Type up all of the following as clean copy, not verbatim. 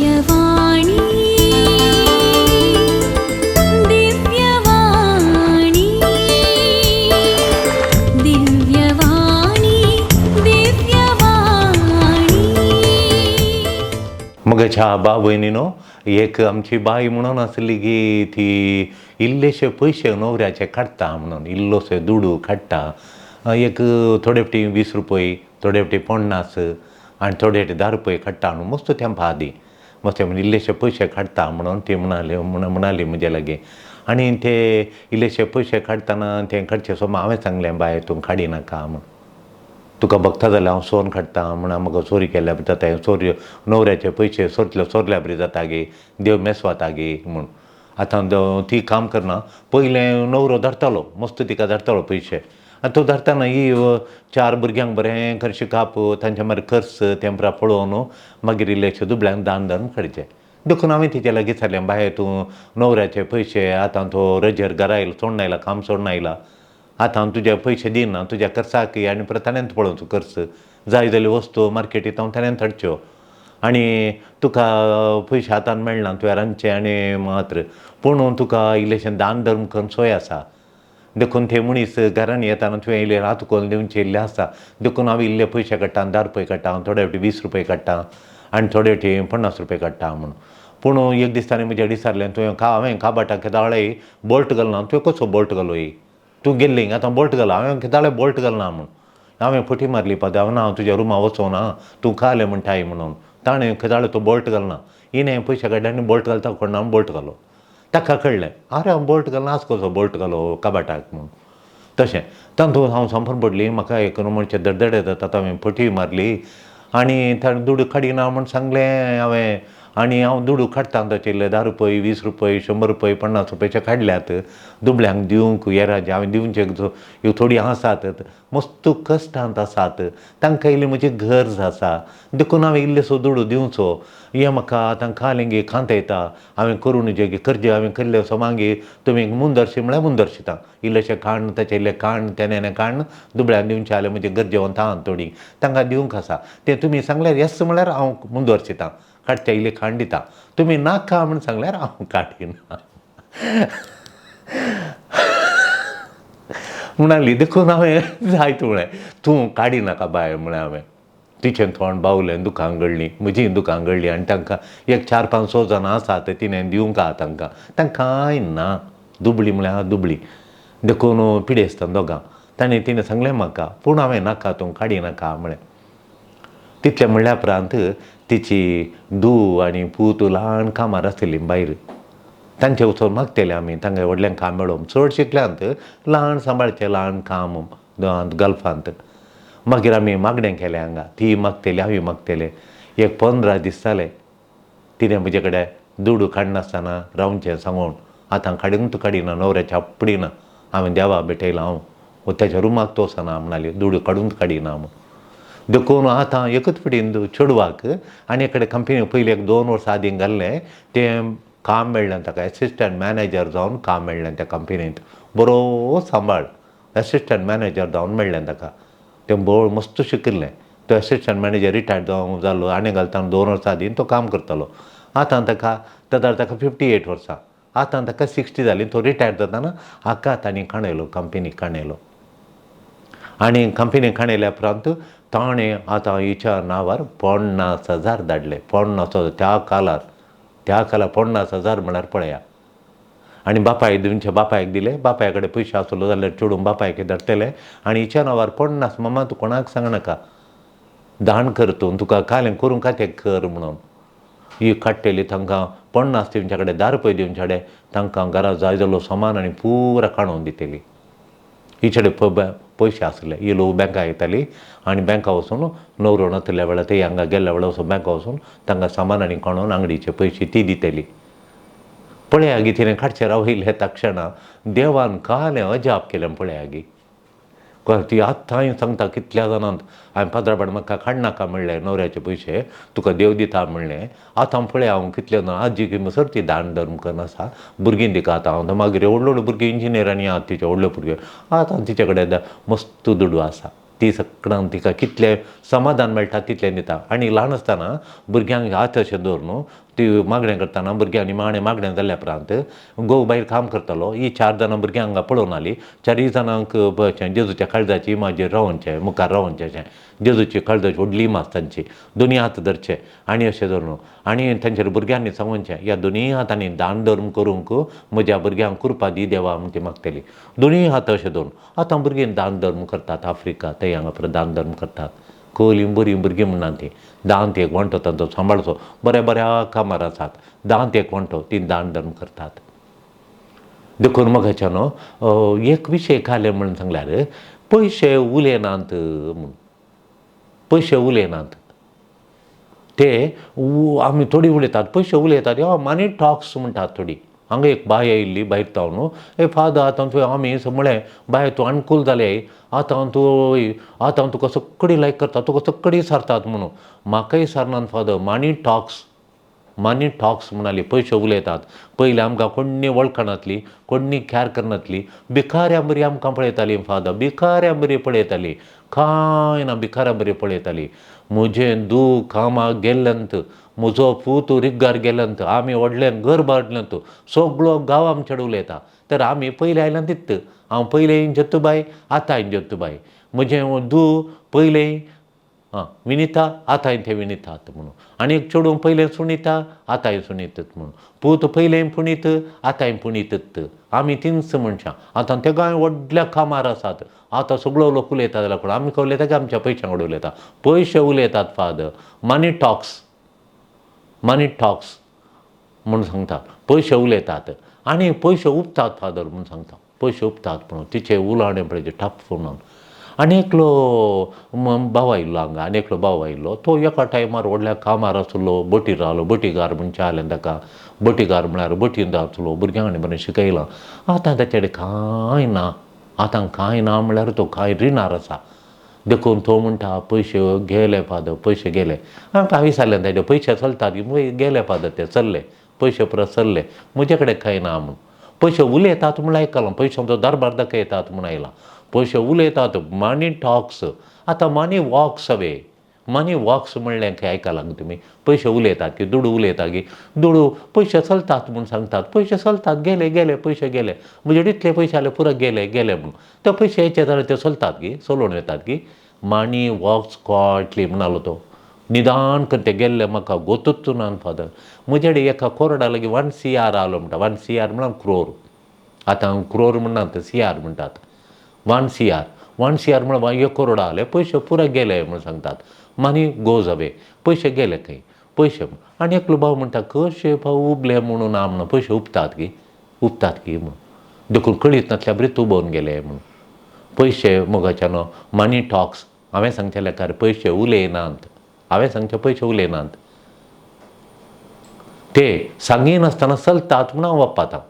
दिव्यवाणी दिव्यवाणी दिव्यवाणी दिव्यवाणी. मगाच्या बा भयणीनो, एक आमची बाई म्हणून आसली की ती इल्लेशे पयशे न्हवऱ्याचे काडटा म्हणून, इल्लोसो दुडू काडटा. एक थोडे फावटी 20 रुपये, थोडे फावटी 50 आनी थोडे फावटी 10 रुपये काडटा म्हणून मस्त तेंपा आदीं मस्त म्हणजे इल्लेशे पयशे काडटा म्हणून ती म्हणाली म्हणाली म्हजे लागीं. आनी ते इल्लेशे पयशे काडटना तें काडचें सो हांवें सांगलें, बाय तूं काडिनाका म्हूण, तुका बगता जाल्यार हांव सोन काडटा म्हण, म्हाका चोरी केल्या बरी जाता, चोरी न्हवऱ्याचे पयशे सोरतले सोरल्या बरी जाता गे, देव मेसवाता गे म्हूण. आतां ती काम करना, पयलें न्हवरो धाडटालो, मस्त तिका धाडटालो पयशे. आनी तो धाडटना ही 4 भुरग्यांक बरें कर शिकाप, तांचे मागीर खर्च तेंपरा पळोवन मागीर इल्लेशे दुबळ्यांक दान धर्म काडचें. देखून हांवें तिचे लागीं विचारलें, बाये तूं न्हवऱ्याचे पयशे आतां तो रजेर घरा आयलो, सोडून आयला, काम सोडून आयला, आतां हांव तुजे पयशे दिना, तुज्या खर्चाक आनी परत ताणेंच पळोवचो खर्च, जाय जाल्यो वस्तू मार्केटींत हांव ताणेंच हाडच्यो आनी तुका पयशे हातान मेळना तुवें रांदचें आनी मात्र, पूण तुका इल्लेशें दान धर्म करून सोय आसा, देखून ते मनीस घरान येताना तुवें इल्ले हात करून दिवचे इल्ले आसा, देखून हांव इल्ले पयशे काडटा, 10 रुपये काडटा, थोडे फावटी 20 रुपये काडटा आनी थोडे फावटी 50 रुपये काडटा म्हणून. पूण एक दीस ताणें म्हज्या विचारलें, तुवें हांवें काबाटाक केदाळाय बोल्ट घालना, तुवें कसो बोल्ट घालो? तूं गेल्ली आतां बोल्ट घाला, हांवें केदाळे बोल्ट घालना म्हूण. हांवें फटी मारली पाद, हांवें ना हांव तुज्या रुमा वचोना, तूं खालें म्हणटाय म्हणून. ताणें केदाळे तो बोल्ट घालना, हिणें पयशे काडले आनी बोल्ट घालता कोण हांव बोल्ट घालो. ताका कळ्ळें, आरे हांव बोल्ट घालना, आज कसो बोल्ट घालो कबाटाक म्हूण. तशें तातूंत हांव संपून पडली, म्हाका एक म्हणचे दडदडे जाता, हांवें फटी मारली आनी ताणें दुडू काडिना म्हूण सांगलें हांवें. आनी हांव दुडू काडटा ताचे इल्ले 10 रुपये, 20 रुपये, 100 रुपये, 50 रुपयाचे काडल्यात दुबळ्यांक दिवंक येराजे हांवें दिवचे ह्यो थोडीं आसात, मस्त कश्टांत आसात, तांकां इल्ली म्हजी गरज आसा, देखून हांवें इल्लेसो दुडू दिवचो. हें म्हाका आतां कालेंगे खांत येता, हांवें करून जे करजे हांवें केल्ले सो मागीर तुमी मुंदरशी म्हळ्यार मुंदरशिता इल्लेशें खाण ताचें इल्लें खाण तेणें खाण दुबळ्यांक दिवचें जाल्यार म्हजें गरजेवंत आहा थोडीं तांकां दिवंक आसा, तें तुमी सांगल्यार येस म्हळ्यार हांव मुंदरशिता काडचे इल्लें खाण दिता, तुमी नाका म्हूण सांगल्यार हांव काडिना म्हणाली. देखून हांवें जायत म्हळें, तूं काडिनाका बाय म्हळें हांवें. तिचें तोंड बावलें, दुकां गळ्ळीं, म्हजीं दुकां गळ्ळीं. आनी तांकां एक 4 5 6 जाणां आसात तिणें दिवंक आहा तांकां, तांकां कांय ना, दुबळी म्हळ्यार दुबळी, देखून पिडेस्तां दोगां. ताणें तिणें सांगलें म्हाका, पूण हांवें नाका तूं काडिनाका म्हळें. तितलें म्हणल्या उपरांत तिची धूव आनी पूत ल्हान कामार आसतली भायर, तांचे वचून मागतले आमी, तांकां व्हडलें काम मेळोवंक, चड शिकल्यांत ल्हान सांबाळचें ल्हान काम गल्फांत. मागीर आमी मागणें केलें हांगा, ती मागतली हांवूय मागतलें. एक 15 दीस जाले तिणें म्हजे कडेन दुडू काडनासतना रावचें सांगून, आतां काडूंक काडिना, न्हवऱ्याच्या आपडिना, हांवें देवा भेटयला हांव ताच्या रुमाक तो वचना म्हणाली, दुडू काडूंक काडिना म्हूण. देखून आतां एकच फावटी चेडवाक आनी एकडे कंपनी पयलीं 1 2 वर्सां आदीं घाल्लें तें काम मेळ्ळें ताका, एसिस्टंट मॅनेजर जावन काम मेळ्ळें त्या कंपनींत, बरो सांबाळ एसिस्टंट मॅनेजर जावन मेळ्ळें ताका. तें बोळ मस्त शिकिल्लें, तो एसिस्टंट मॅनेजर रिटायर्ड जावन जालो आनी घालता 2 वर्सां आदीं तो काम करतालो. आतां ताका तेदार ताका 58 वर्सां, आतां ताका 60 जालीं. तो रिटायर्ड जाताना हाका तांणी काणयलो, कंपनीक काणयलो. आनी कंपनीक काणयल्या उपरांत ताणें आतां हिच्या नांवार 50,000 धाडले. 50,000 त्या कालार, त्या कालार 50,000 म्हळ्यार पळया. आनी बापायक दिवचे बापायक दिले, बापाय कडेन पयशे आसलो जाल्यार चेडूं बापायक धाडटले. आनी हिच्या नांवार 50, मम्मा तूं कोणाक सांगनाका, दान कर तूं, तुका कालें करूंक तें कर म्हणून. ही काडटली तांकां 50 दिवच्या कडेन, 10 रुपये दिवच्या कडेन तांकां घरा जाय जालो सामान आनी पुरा काडून दितली. हिचे कडेन पयशे आसले, ही लोक बँका येताली आनी बँका वचून न्हवरो नाशिल्ल्या वेळार ते हांगा गेल्ल्या वेळार वचून बँका वचून तांकां सामान आनी काडून आंगडीचे पयशे ती दितली. पळया गी तिणें काडचें रावयलें त्या क्षणा देवान कालें अजाप केलें. पळया गी ती आतांय सांगता कितल्या जाणांक, हांवें पाद्राबाड म्हाका काडनाका म्हणलें न्हवऱ्याचे पयशे तुका देव दिता म्हणलें. आतां पळय हांव कितले जाणां आजी किमसर ती दान धर्म करून आसा, भुरगीं दिका आतां हांव मागीर व्हडलो व्हडलो भुरगीं इंजिनियर आनी आहा तिचे व्हडले भुरगे, आतां तिचे कडेन मस्त दुडू आसा. ती सगळ्यांक तिका कितलें समाधान मेळटा तितलें दिता. आनी ल्हान आसतना भुरग्यांक हात अशें दवर न्हू, ती मागणें करतना भुरग्यांनी निमाणें मागणें जाल्या उपरांत घोव भायर काम करतालो. ही 4 जाणां भुरग्यां हांगा पळोवन आली. 4 जाणांक जेजूच्या काळजाची इमाजीर रावोनचें, मुखार रावोनचें अशें. जेजूची काळजाची व्हडली इमाज तांची, दोनी हात धरचे आनी अशें धरून आनी तांच्या भुरग्यांनी सांगोनचें, ह्या दोनी हातांनी दान धर्म करूंक म्हज्या भुरग्यांक कृपा दी देवा म्हूण ती मागतली. दोनी हात अशें धरून आतां भुरगीं दान धर्म करतात. आफ्रिका थंय हांगा परत दान धर्म करतात. कोली बरीं भुरगीं म्हणना तीं. दांत एक वांटो तांचो सांबाळचो, बऱ्या बऱ्या कामार आसात. दांत एक वांटो तीं दान धर्म करतात. देखून मोगाच्यानो एक विशय काडले म्हणून सांगल्यार पयशे उलयनात म्हूण. पयशे उलयनात ते आमी थोडी उलयतात, पयशे उलयतात. मनी टॉक्स म्हणटात थोडी. हांगा एक बाय आयिल्ली भायर तावन, ए फादर आतां तुवें आमी म्हळें बाय तूं अणकूल जालें, आतां तूं आतां तुका सगळी लायक करता, तुका सगळी सारतात म्हणून. म्हाकाय सारनात father, money talks, money talks म्हणाली. पयशे उलयतात. पयलीं आमकां कोण्णी वळखनातली, कोण्णी कॅर करनातली, भिकाऱ्यां बरी आमकां पळयताली फादर, भिकाऱ्यां बरी पळयताली, कांय ना भिकाऱ्यां बरी पळयताली. म्हजें दूख कामाक गेल्लेंत, म्हजो पूत रिग्गार गेल्यांत, आमी व्हडलें घर बांदलें, सगळो गांव आमचे कडेन उलयता. तर आमी पयलीं आयल्यान तित हांव पयलीं जत्तूबाय, आतां जत्तूबाय. म्हजें धूव पयलें आं विनिता, आतां तें विनितात म्हणून. आनी एक चेडूं पयलें सुनिता, आतांय सुनितत म्हणून. पूत पयलें पुणीत, आतांय पुणीतत. आमी तींच मनशां आतां तेगाय व्हडल्या कामार आसात. आतां सगळो लोक उलयता जाल्यार कोण आमी उलयता की आमच्या पयशां कडेन उलयता. पयशे उलयतात father, money talks, money talks म्हूण सांगता. पयशे उलयतात आनी पयशे उपतात फादर म्हूण सांगता. पयशे उपतात म्हणून तिचें उलोवणें पळय टफ म्हणून. आनी एकलो भाव आयिल्लो हांगा, आनी एकलो भाव आयिल्लो, तो एका टायमार व्हडल्या कामार आसलो, बोटीर रावलो. बोटीगार म्हणचे आसलें ताका. बोटीगार म्हळ्यार बोटीन आसलो, भुरग्यांक आनी बरें शिकयलां. आतां ताचे कडेन कांय ना, आतां कांय ना म्हळ्यार तो कांय रिणार आसा. देखून तो म्हणटा पयशे गेले फादर, पयशे गेले. आमकां विचारलें ताजे पयशे चलतात गेले फादर, ते चल्ले पयशे परत चल्ले, म्हजे कडेन कांय ना म्हूण. पयशे उलयतात म्हूण आयकलां, पयशांचो दरबार दाखयतात म्हूण आयलां. पयशे उलयतात, मनी टॉक्स. आतां money walks away, money walks म्हणलें खंय आयकलां तुमी? पयशे उलयतात की दुडू उलयता की दुडू पयशे चलतात म्हूण सांगतात. पयशे चलतात, गेले गेले पयशे गेले, म्हणजे इतले पयशे आले पुरो गेले गेले म्हूण. ते पयशे येचे जाल्यार ते चलतात की चलोवन येतात की मनी वॉक्स क्वायटली म्हणालो तो. निदान कर ते गेल्ले म्हाका गोतूच ना फादर. म्हजे कडेन एका कोरडा लागीं 1 CR आलो म्हणटा. 1 CR म्हळ्यार क्रोर. आतां क्रोर म्हणनात, CR म्हणटात. 1 CR, 1 CR म्हळ्यार 1 करोड आले, पयशे पुरो गेले म्हूण सांगतात. मनी गोज अवे, पयशे गेले खंय पयशे. आनी एकलो भाव म्हणटा कशे भाव उबले म्हणून ना म्हणून, पयशे उपतात की उपतात की म्हणून. देखून कळीत नासल्या बरी उबोवन गेले म्हणून. पयशे मोगाच्यानो मनी टॉक्स. हांवें सांगचें लेखार पयशे उलयनात, हांवें सांगचें पयशे उलयनात, ते सांगिनासतना चलतात म्हूण हांव वपातां.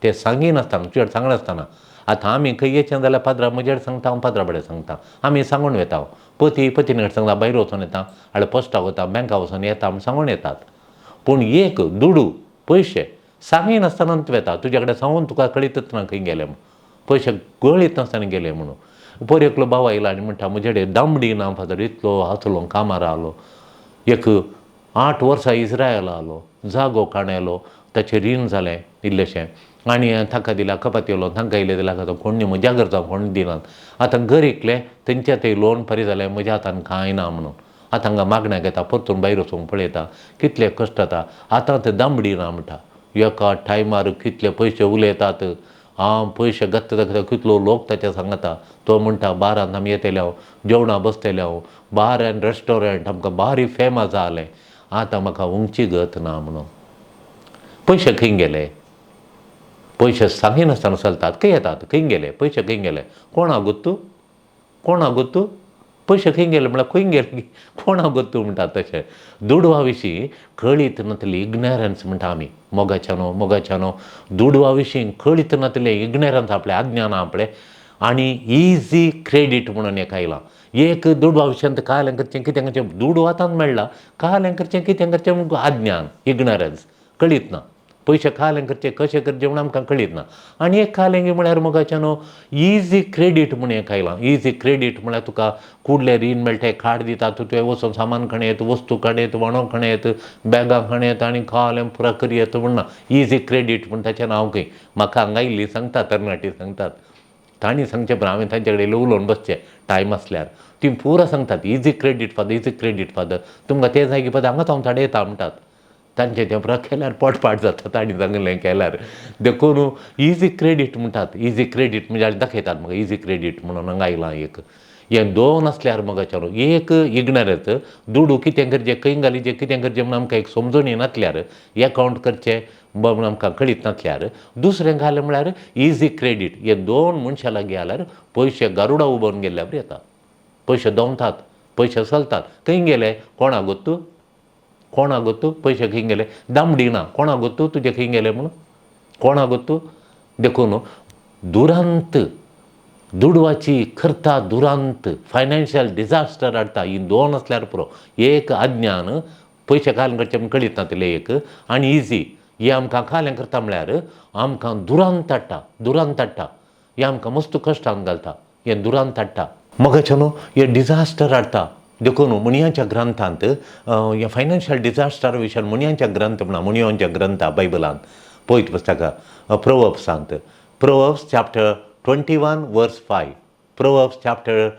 ते सांगिनासतना तुज्या सांगनासतना आतां आमी खंय येचें जाल्यार पाद्रा म्हजेर सांगता, हांव पाद्रा बडें सांगता, आमी सांगून वेता. पती पतीन कडेन सांगता भायर वचोन येता, हाडल्यार पोस्टाक वता, बँका वचोन येता म्हूण सांगून येतात. पूण एक दुडू पयशे सांगिनासतना वेता, तुज्या कडेन सांगून तुका कळीतच ना खंय गेले म्हूण, पयशे गळीत नासतना गेले म्हणून. पयर एकलो भाव आयलो आनी म्हणटा म्हजे कडेन दामडी ना फादर, इतलो आसलो कामार आलो, एक 8 वर्सां इस्रायल आलो, जागो काणयलो, ताचें रीण जालें इल्लेशें आनी ताका दिला कपात येयलो, तांकां इल्लें दिला आतां कोण म्हज्या घरचां कोण दिनात. आतां घर इकलें, तेंच्या थंय लोन फारीक जालें, म्हज्या हातान कांय ना म्हणून. आतां हांगा मागण्याक येता, परतून भायर वचूंक पळयता कितले कश्ट जाता. आतां ते दामडी ना म्हणटा. एका टायमार कितले पयशे उलयतात, हांव पयशे घातता दाखयता कितलो लोक ताच्या सांगता. तो म्हणटा बारांत आमी येतले हांव, जेवणां बसतले हांव, बार एंड रेस्टॉरंट आमकां बारी फेमस जालें, आतां म्हाका उंची गत ना म्हणून. पयशे खंय गेले? पयशे सांगिनासतना चलतात, खंय येतात, खंय गेले पयशे, खंय गेले? कोणा गोत्तू, कोणा गोत्तू पयशे खंय गेले म्हळ्यार खंय गेले, कोणा गोत्तू म्हणटात. तशें दुडवा विशीं कळीत नासली इग्नोरन्स म्हणटा आमी मोगाच्यानो, मोगाच्यानो दुडवा विशीं कळीत नासलें इग्नोरन्स आपलें अज्ञान आपलें. आनी इजी क्रेडीट म्हणून एक आयलां, एक दुडवा विशयांत कालें करचें कितें करचें, दुडू आतां मेळ्ळा, कालें करचें कितें करचें म्हूण अज्ञान इग्नोरन्स कळीत ना. पयशे खालें करचे कशें करचें म्हूण आमकां कळीत ना. आनी एक खालें म्हळ्यार मोगाच्यानो इजी क्रेडीट म्हूण एक आयलां. इजी क्रेडीट म्हळ्यार तुका कुडलें रीण मेळटा, कार्ड दिता, तूं तुवें वचून सामान खणयत, वस्तू काडयत, वणो खणयत, बॅगां खणयत आनी खालें पुरा करयत म्हण ना. इजी क्रेडीट म्हूण ताचें नांव खंय. म्हाका हांगा इल्ली सांगतात, तरणाटी सांगतात, तांणी सांगचें पण हांवें तांचे कडेन उलोवन बसचें टायम आसल्यार. तीं पुरा सांगतात easy credit father, easy credit father, तुमकां तें जाय की फादर हांगा हांव थाडे येता म्हणटात. तांचें तें पुरा केल्यार पोटपाट जाता तांणी सांगलें केल्यार. देखून इजी क्रेडीट म्हणटात. इजी क्रेडीट म्हणजे दाखयतात म्हाका इजी क्रेडीट म्हणून हांगा आयलां एक. हें दोन आसल्यार मोगाच्यानो, एक इग्नरंस, दुडू कितें करचें, खंय घालीचें, कितें करचें म्हूण आमकां एक समजणी नासल्यार, एकावंट करचें म्हूण आमकां कळीत नासल्यार, दुसरें घालें म्हळ्यार इजी क्रेडीट. हे दोन मनशां लागीं आल्यार पयशे गारुडा उबोवन गेल्ल्या बरी येता. पयशे दवतात, पयशे चलतात, खंय गेले कोणाक गोत्तू, कोणाक गोत्तू, पयशे खंय गेले, दामडी ना, कोणाक गोत्तू तुजे खंय गेले म्हणून, कोणाक गोत्तू. देखून दुरांत दुडवाची करता, दुरांत फायनान्शियल डिजास्टर हाडटा. ही दोन आसल्यार पुरो. एक अज्ञान, पयशे घालून करचे म्हूण कळीत नासलें एक, आनी इजी हे आमकां खालें करता म्हळ्यार आमकां दुरांत हाडटा, दुरांत हाडटा. हें आमकां मस्त कश्टान घालता, हें दुरांत हाडटा मगाच्यानो, हें डिजास्टर हाडटा. देखून मुनियांच्या ग्रंथांत हे फायनान्शियल डिजास्टर विशयान मुनियांच्या ग्रंथ म्हणा, मुनियांच्या ग्रंथा बायबलांत पळयत पुस्तकां प्रोवर्ब्सांत, Proverbs chapter 21 verse 5, Proverbs chapter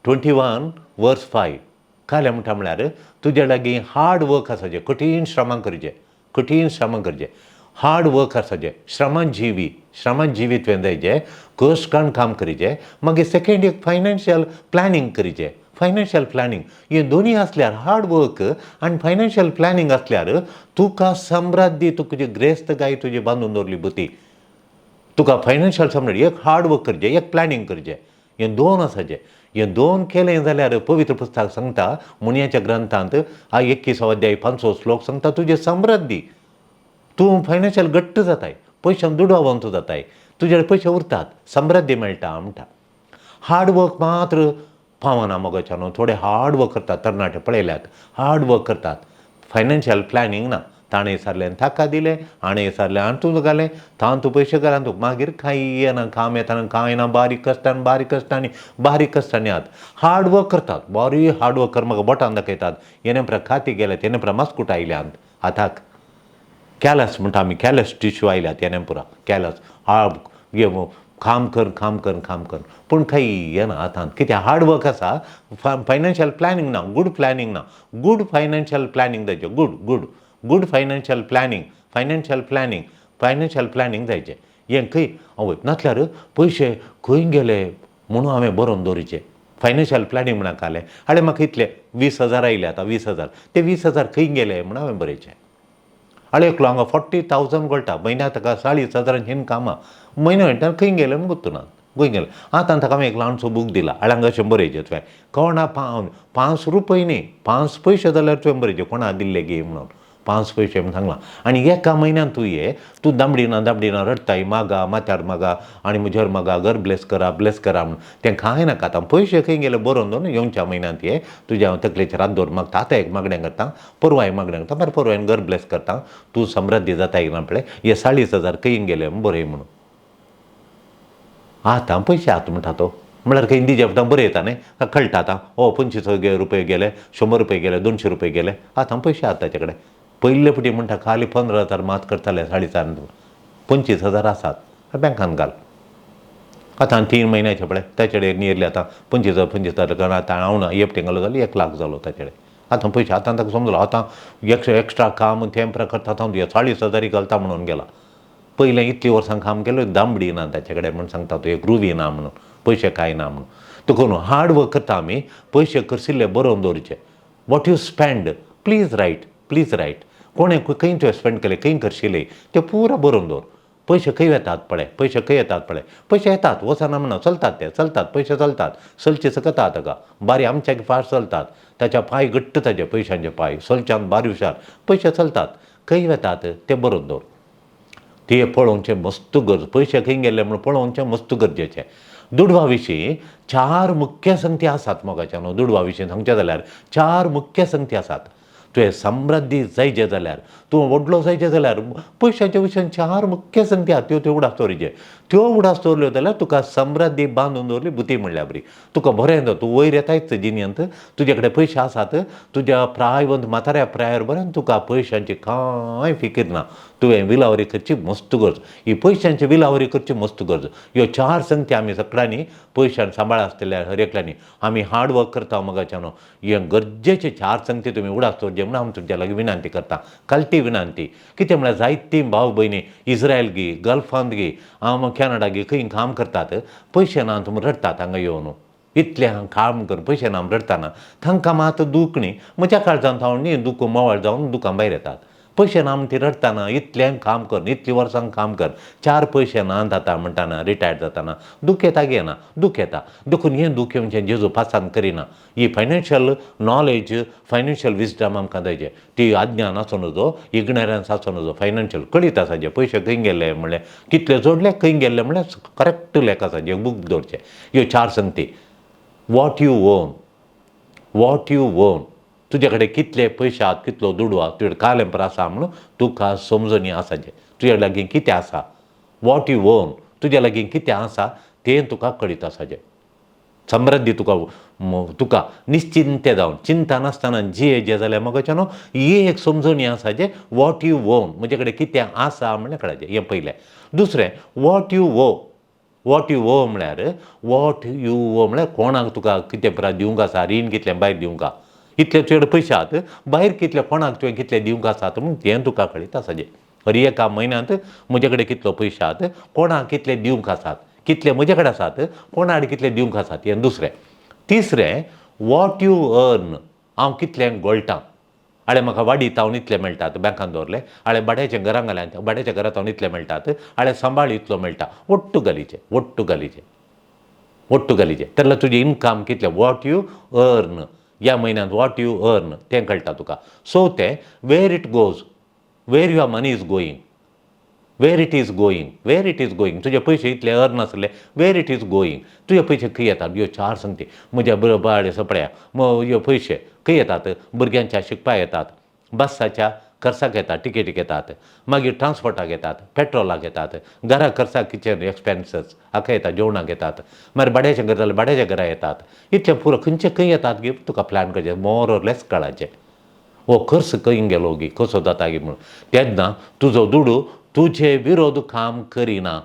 21 verse 5 कालें म्हणटा म्हळ्यार तुजे लागीं हार्ड वर्क आसाचें, कठीण श्रमां करचें, कठीण श्रमां करचें, हार्ड वर्क आसाचें, श्रमजीवी, श्रमजीवी तुवें जायचें, कश्टान काम करचें. मागीर सेकेंड एक फायनान्शियल प्लॅनिंग करचें, फायनान्शियल प्लॅनिंग. हे दोनी आसल्यार, हार्ड वर्क आनी फायनान्शियल प्लॅनिंग आसल्यार तुका समृद्धी, तुका तुजी ग्रेस्तकाय तुजी बांदून दवरली बुती तुका फायनान्शियल समृद्धी. एक हार्ड वर्क करचें, एक प्लॅनिंग करचें, हें दोन आसाचें. हें दोन केलें जाल्यार पवित्र पुस्तक सांगता मुनियाच्या ग्रंथांत हा 21 अध्याय 5 श्लोक सांगता तुजे समृद्धी, तूं फायनान्शियल घट्ट जाताय, पयशान दुडवावंत जाताय, तुजे पयशे उरतात, समृद्धी मेळटा म्हणटा. हार्ड वर्क मात्र पावना मोगाच्यानो. थोडे हार्ड वर्क करतात, तरणाटे पळयल्यात हार्ड वर्क करतात, फायनान्शियल प्लॅनिंग ना. ताणें सारलें ताका दिलें, हाणें सारलें हातूंत घालें, तातूंत पयशे घाले, हातूंत मागीर कांय येना, काम येतना कांय ना, बारीक कश्टान, बारीक कश्टांनी, बारीक कश्टांनी आहात. हार्ड वर्क करतात, बारीक हार्ड वर्क कर, म्हाका बोटान दाखयतात, येणे प्रा खाती गेले, तेणे प्रा मास्कुट आयल्यात हाताक, कॅलस म्हणटा आमी, कॅलस टिश्यू आयल्यात येणे पुरा कॅलस. हा ये काम कर, काम कर, काम कर, पूण कांय येना हातांत. कित्याक हार्ड वर्क आसा, फायनान्शियल प्लॅनिंग ना, गूड प्लॅनिंग ना. गूड फायनान्शियल प्लॅनिंग जायचें, good good good financial planning, financial planning, financial planning जायचें. हें खंय आवय नासल्यार पयशे खंय गेले म्हणून हांवें बरोवन दवरिचें. फायनान्शियल प्लॅनिंग म्हणून घालें, हाडे म्हाका इतले 20,000 आयले आतां, 20,000, ते 20,000 खंय गेले म्हणून हांवें बरयचें. हाडे एकलो हांगा 40,000 गळटा म्हयन्याक, ताका 40,000 इनकम म्हयन्या म्हणटा, खंय गेले म्हूण गोत्तू ना, खंय गेले. आतां ताका हांवें एक ल्हानसो बूक दिला, हाडे हांगा अशें बरयचें तुवें, कोणा 5 रुपये न्ही, 5 पयशे जाल्यार तुवें बरयचें कोणा दिल्ले गे म्हणून, 5 पयशे म्हूण सांगलां. आनी एका म्हयन्यान तूं ये, तूं दामडी ना, दामडी ना, रडटाय मागा माथ्यार मागा आनी म्हजेर मागा घर ब्लेस करा, ब्लेस करा म्हणून, तें कांय नाका. आतां पयशे खंय गेले बरोवन दवर, येवच्या म्हयन्यांत ये, तुज्या हांव तकलेचेर हात दवर मागता. आतां एक मागणें करता, परवां एक मागणें करता, मागीर परवां घर ब्लेस करता, तूं समृद्धी जाता ना पळय. हे 40,000 खंय गेले म्हूण बरय म्हणून. आतां पयशे आत म्हणटा तो, म्हळ्यार खंय दिजे पडटा बरयता न्ही, कळटा आतां, ओ 25 रुपये गेले, 100 रुपये गेले, 200 रुपये गेले, आतां पयशे आत ताचे कडेन. पयले फावटी म्हणटा खाली 15,000 मात करताले, 4.5, 25,000 आसात बँकान घाल. आतां 3 म्हयन्याचे पळय ताचे कडेन नियरली आतां 25,000, 25,000 कारण आतां हांव ना एकटें घालो जाल्यार 1 लाख जालो ताचे कडेन आतां पयशे. आतां ताका समजलो, आतां एक्स्ट्रा काम तें करता, आतां 40,000 घालता म्हणून गेला. पयलें इतलीं वर्सां काम केलें, दामडी ना ताचे कडेन म्हूण सांगता तो, एक रुवी ना म्हणून, पयशे कांय ना म्हणून. देखून हार्ड वर्क करता आमी, पयशे करशिल्ले बरोवन दवरचे. What you spend, please write, please write. कोणें खंय तुवें स्पेंड केलें, खंय करशिले ते पुरा बरोवन दवर. पयशे खंय वेतात पळय, पयशे खंय येतात पळय. पयशे येतात, वचना म्हणा, चलतात ते, चलतात पयशे, चलतात, चलचे सकता ताका बारी आमच्या फास्ट चलतात. ताच्या पांय घट्ट, ताजे पयशांचे पांय चलच्यान बारी हुशार, पयशे चलतात, खंय वेतात ते बरोवन दवर. ते पळोवचें मस्त गरज, पयशे खंय गेले म्हणून पळोवचें मस्त गरजेचें. दुडवा विशीं चार मुख्य संगती आसात मोगाच्यानो. दुडवा विशीं सांगचें जाल्यार चार मुख्य संगती आसात. तुवें समृद्धी जायचे जाल्यार, तूं व्हडलो जायचे जाल्यार पयशांच्या विशयान चार मुख्य संगती आहा, त्यो त्यो उडास दवरिचे. त्यो उडास दवरल्यो जाल्यार तुका समृद्धी बांदून दवरली बुद्धी म्हणल्यार बरी. तुका बरें जाता, तूं वयर येतायच जिणेंत, तुजे कडेन पयशे आसात, तुज्या प्रायवंत म्हाताऱ्या प्रायर बरें तुका पयशांची कांय फिकीर ना. तुवें विलावरी करची मस्त गरज, ही पयशांची विलावरी करची मस्त गरज. ह्यो चार संगती आमी सगळ्यांनी पयशान सांबाळ आसतल्या हर एकल्यांनी आमी हार्ड वर्क करता मगाच्यानो. हें गरजेचे चार संगती तुमी उडास दवरचे म्हणून आमी तुमच्या लागीं विनंती करता, कालटी विनंती. कितें म्हळ्यार जायतीं भाव भयणी इस्रायल गी, गल्फांत गी, आम कॅनडा गी खंय काम करतात, पयशे ना तुमी रडटात हांगा येवन, इतलें काम करून पयशे ना रडटना तांकां मात दूख न्ही, म्हज्या काळजांत हांव न्ही दूख मोवाळ जावन दुकां भायर येतात. पयशे ना म्हण ती रडटना, इतलें काम कर, इतलीं वर्सां काम कर, चार पयशे ना जाता म्हणटाना रिटायर्ड जाताना दूख येता गे ना, दूख येता. देखून हें दूख येवचें जेजू पासांत करिना. ही फायनान्शियल नॉलेज, फायनान्शियल विजडम आमकां जायचे, ती अज्ञान आसूं नजो, इग्नरन्स आसूं नजो. फायनान्शियल कळीत आसा, पयशे खंय गेले म्हणल्यार, कितले जोडले खंय गेल्ले म्हणल्यार करेक्ट लेख आसा, जे बूक दवरचे. ह्यो चार संगती. What you own, what you own, तुजे कडेन कितले पयशे आहात, कितलो दुडू आहा, तुजे कालेंपर आसा म्हणून तुका समजणी आसाचें, तुजे लागीं कितें आसा. What you own, तुजे लागीं कितें आसा तें तुका कळीत आसाचें. समृद्धी तुका तुका निश्चिंत जावन चिंता नासतना जियेचें जाल्यार मगाच्यानो ही एक समजणी आसा जे what you own, म्हजे कडेन कितें आसा म्हणल्यार कळाचें. हें पयलें. दुसरें what you owe. What you owe म्हळ्यार, what you ओ म्हळ्यार कोणाक तुका कितें परा दिवंक आसा, रीण कितलें भायर दिवंक आसा, इतले तुजे कडेन पयशे आहात, भायर कितले कोणाक तुवें कितले दिवंक आसात म्हूण तें तुका कळीत आसा. जें हर एका म्हयन्यांत म्हजे कडेन कितलो पयशे आहात, कोणाक कितले दिवंक आसात, कितले म्हजे कडेन आसात, कोणा कडेन कितले दिवंक आसात, हें दुसरें. तिसरें what you earn, हांव कितलें गोळटां. हाळे म्हाका वाडी तावन इतले मेळटात, बँकान दवरले, हाळे भाड्याच्या घरां घाल्यात, भाड्याच्या घरां तावन इतले मेळटात, हाळे सांबाळ इतलो मेळटा, ಒಟ್ಟು ಗಲೀಜೆ ಒಟ್ಟು ಗಲೀಜೆ ಒಟ್ಟು गलीचे. तेन्ना तुजें इनकम कितलें, what you earn, ह्या म्हयन्यांत what you earn तें कळटा तुका. सो तें where it goes, where your money is going, where it is going, where it is going, तुजे पयशे इतले अर्न आसले, वेर it is going, तुजे पयशे खंय येतात. ह्यो चार सांगती. म्हज्या बाळे सपड्या ह्यो पयशे खंय येतात, भुरग्यांच्या शिकपाक येतात, बसाच्या खर्चाक येतात, टिकेटीक येतात, मागीर ट्रान्सपोर्टाक येतात, पेट्रोलाक येतात, घरा खर्चाक, किचन एक्सपेन्सीस हाका येतात, जेवणाक येतात, मागीर भाड्याचें घर जाल्यार भाड्याच्या घरा येतात. इतलें पुरो खंयचे खंय येतात गी तुका प्लॅन करचें, मोर ऑर लेस कळाचें हो खर्च खंय गेलो गी, कसो जाता गी म्हणून. तेन्ना तुजो दुडू तुजे विरोध काम करिना,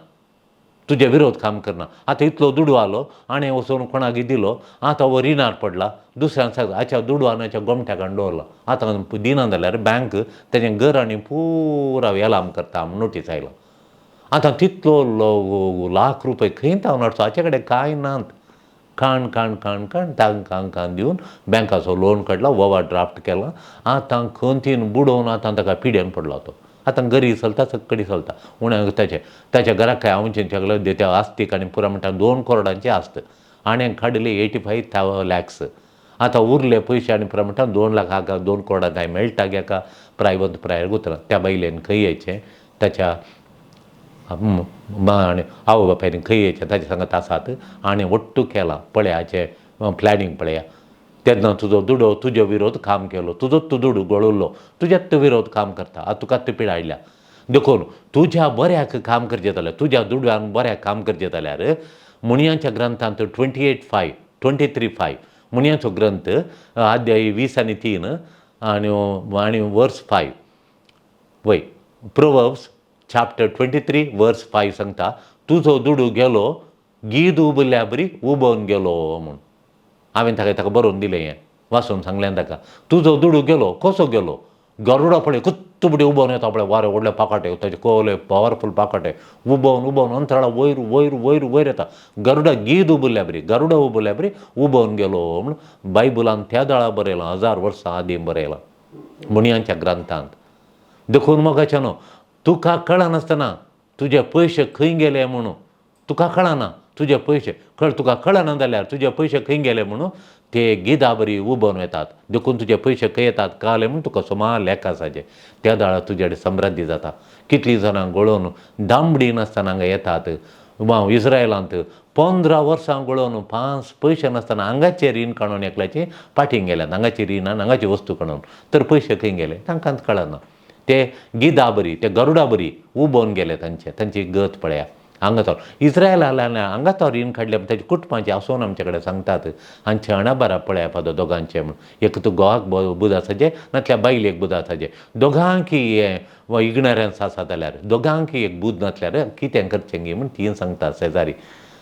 तुजे विरोध काम करना. आतां इतलो दुडू आलो आनी वचून कोणाक दिलो, आतां हो रिणार पडला, दुसऱ्यान सांग हाच्या दुडू आनी गोमट्याक हाडून दवरला, आतां दिना जाल्यार बँक तेजें घर आनी पुरा एलाम करता म्हूण नोटीस आयला. आतां तितलो लाख रुपये खंय तावन हाडचो, हाचे कडेन कांय नात. काण काण काण काण तांकां काण दिवन बँकाचो लोन काडला, ओवर ड्राफ्ट केला. आतां खंतीन बुडोवन आतां ताका पिड्यान पडला तो. आतां गरीब चलता, सक्कडी चलता उण्या ताचे ताच्या घराक काय हांव सगळें त्या आस्तीक आनी पुरा म्हणटा 2 करोडांची आस्त आनी काडली 85 लॅक्स. आतां उरले पयशे आनी पुरा म्हणटा 2 लाख हाका 2 करोडां काय मेळटा गे का प्रायवंत प्रायर गुतना त्या बायलेन खंय येयचें, ताच्या आनी आवय बापायन खंय येयचें, ताच्या सांगात आसात आनी ಒಟ್ಟು केला पळया हाचें प्लॅनिंग पळया. तेन्ना तुजो दुडो तुजो विरोध काम केलो, तुजोच तूं दुडू गळयलो, तुज्याच विरोध काम करता, आतां तुकाच ती पिडा आयल्या. देखून तुज्या बऱ्याक काम करचें जाल्यार, तुज्या दुडवान बऱ्याक काम करचें जाल्यार मुणयांच्या ग्रंथांत 28:5 23:5 मुणयांचो ग्रंथ अध्याय 20 आनी 3 आनी आनी वर्स 5 वय, प्रोवर्ब्स चॅप्टर 23 वर्स 5 सांगता, तुजो दुडू गेलो गीद उबल्या बरी उबोवन गेलो म्हूण. हांवें ताका ताका बरोवन दिलें, हें वाचून सांगलें ताका. तुजो दुडू गेलो, कसो गेलो? गरुडा पळय कुत्तुबडी बुडी उबोवन येता पळय, वारें व्हडलें पाकाटे, ताचे कोले पावरफूल पाकाटे उबोवन उबोवन अंतराळा वयर वयर वयर वयर येता. गरुडा गीद उबल्या बरी, गरुडा उबल्या बरी उबोवन गेलो म्हूण बायबलान त्या दळा बरयलां, 1000 वर्सां आदीं बरयलां मुणयांच्या ग्रंथांत. देखून मोगाच्यानो तुका कळनासतना तुजे पयशे खंय गेले म्हणून तुका कळना, तुजे पयशे कळ तुका कळना जाल्यार तुजे पयशे खंय गेले म्हणून ते गिदा बरी उबोवन येतात. देखून तुजे पयशे खंय येतात कळ्ळे म्हूण तुका सुमार लेख आसाचे, त्या दाळा तुजे कडेन समृद्धी जाता. कितलीं जाणां गळोवन दामडी नासतना हांगा येतात. इस्रायलांत 15 वर्सां गळोवन 5 पयशे नासतना हांगाचे रीण काडून एकल्याचे पाटींग गेल्यात, हांगाची रीण आनी हांगाची वस्तू काडून, तर पयशे खंय गेले तांकांच कळना. ते गिदा बरी, ते गरुडा बरी उबोवन गेले, तांचे तांची गत पळया. हांगा तो इस्रायलान हांगा तो रीण काडलें, ताच्या कुटुंबाचें आसून आमचे कडेन सांगतात हांचे अणाबारा पळया फादर दोगांचे म्हणून, एक तूं घोवाक बुद आसाचें नातल्यार बायलेक बुद आसाचें, दोगांकी हें इग्नरन्स आसा जाल्यार, दोगांकी एक बुद नासल्यार कितें करचें गी म्हूण ती सांगतात शेजारी.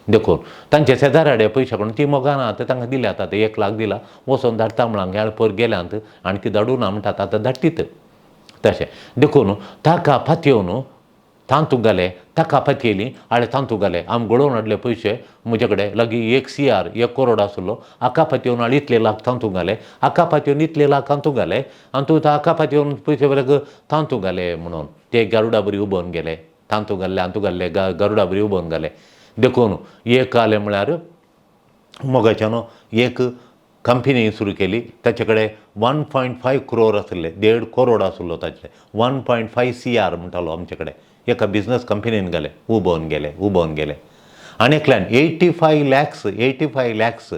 देखून तांचे शेजाऱ्याडे पयशे काडून ती मोगान आतां तांकां दिल्या, आतां 1 लाख दिला वचोन धाडटा म्हळां ह्या पयर गेल्यांत आणकी धाडूं ना म्हणटात आतां धाडटीत तशें. देखून ताका पातयेवन तांतू घाले, ताका पातयेली हाडले तांतू घाले, आम घडोवन हाडले पयशे म्हजे कडेन लागीं 1 CR 1 crore आसलो, हाका पातयेवन हाडले इतले लाख तांतू घाले, हाका पातयेवन इतले लाख तांतू घाले, आनी तूं हाका पातयेवन पयशे बरे तांतू घाले म्हणून ते गरुडा बरी उबोवन गेले, तांतू घाल्ले हांतू घाल्ले गरुडा बरी उबोवन घाले. देखून एक आलें म्हळ्यार मोगाच्यान एक कंपनी सुरू केली, ताचे कडेन 1.5 क्रोर आसले, 1.5 करोड आसलो ताचे, 1.5 CR म्हणटालो आमचे कडेन, एका बिजनस कंपनीन घाले, उबोवन गेले, उबोवन गेले. आनी एकल्यान 85 लॅक्स, 85 लॅक्स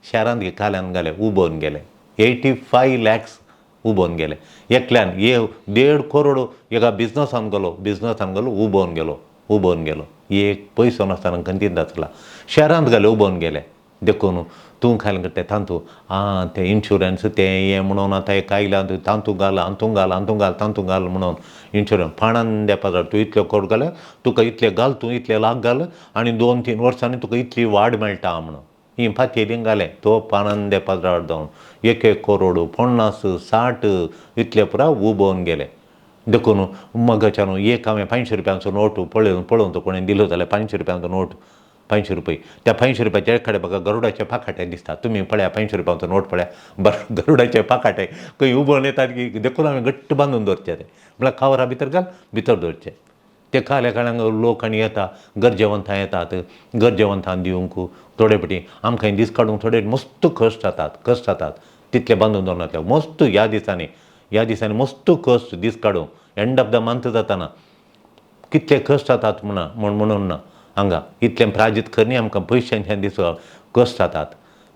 शारांत काल्यान घाले, उबोवन गेले, 85 लॅक्स उबोवन गेले. एकल्यान 1.5 करोड एका बिजनसान गेलो, बिजनसान गेलो, उबोवन गेलो, उबोवन गेलो, एक पयसो नासतना खंतीन जातला, शहरांत घाले, उबोवन गेले. देखून तूं खायलें तें तांतू आं तें इन्शुरन्स तें हें म्हणून आतां एक आयलां तांतू घाल, हातूं घाल, हातूं घाल, तांतू घाल म्हणून इन्शुरन्स पाणान देपा जाय, तूं इतले कोड घाल, तुका इतले घाल, तूं इतले लाख घाल आनी 2-3 वर्सांनी तुका इतली वाड मेळटा म्हणून ही फातयेली घालें, तो पाणान देपा जावन 1 करोड 50 60 इतले पुरा उबोवन गेले. देखून मगाच्यान एक हांवें 500 रुपयांचो नोट पळोवन पळोवन तो कोणें दिलो जाल्यार 500 रुपयांचो नोट, 500 रुपये, त्या 500 रुपयाचे कडेन म्हाका गरुडाचे पाखाटे दिसता. तुमी पळया 500 रुपयांचो नोट पळया, बरं गरुडाचे पाखाटे खंय उबोवन येतात की, देखून हांवें घट्ट बांदून दवरचे ते, म्हळ्यार कावरा भितर घाल, भितर दवरचे ते. काल्या काळांक लोक आनी येता, गरजेवंतां येतात, गरजेवंतां दिवंक थोडे फावटी आमकां दीस काडूंक थोडे मस्त कश्ट जातात, कश्ट जातात तितले बांदून दवरनासले मस्त. ह्या दिसांनी, ह्या दिसांनी मस्त कश्ट दीस काडूंक, एंड ऑफ the month जाताना कितले कश्ट जातात म्हणा म्हण म्हणून ना हांगा इतलें प्राजीत करणी आमकां पयशांचे दीस कश्ट जातात.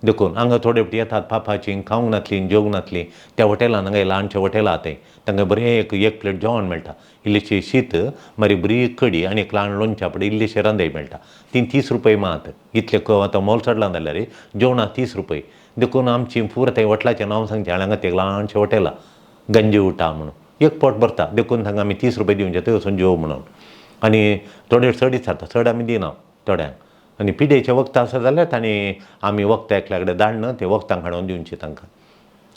देखून हांगा थोडे फावटी येतात पापाचीं, खावंक नातलीं, जेवंक नातलीं, त्या हॉटेलान हांगा ल्हानशें हॉटेल आहा तें, तांकां बरें एक प्लेट जेवण मेळटा, इल्लीशी शीत, मागीर बरी कडी आनी एक ल्हान लोणच्या पडे, इल्लीशें रांदय मेळटा, ती 30 रुपये मात. इतलें आतां मोल चडलां जाल्यार जेवणाक 30 रुपये. देखून आमची पुरा थंय हॉटेलाचें नांव सांगचें, हांगा तें ल्हानशें हॉटेल आहा गंजी उटा म्हणून, एक पोट भरता, देखून तांकां आमी 30 रुपये दिवचे थंय वचून जेव म्हणून. आनी थोडे चड विचारता, चड आमी दिना थोड्यांक. आनी पिडेचें वखद आसा जाल्यार तांणी आमी वखदां एकल्या कडेन धाडन तें वखदां हाडून दिवचीं तांकां.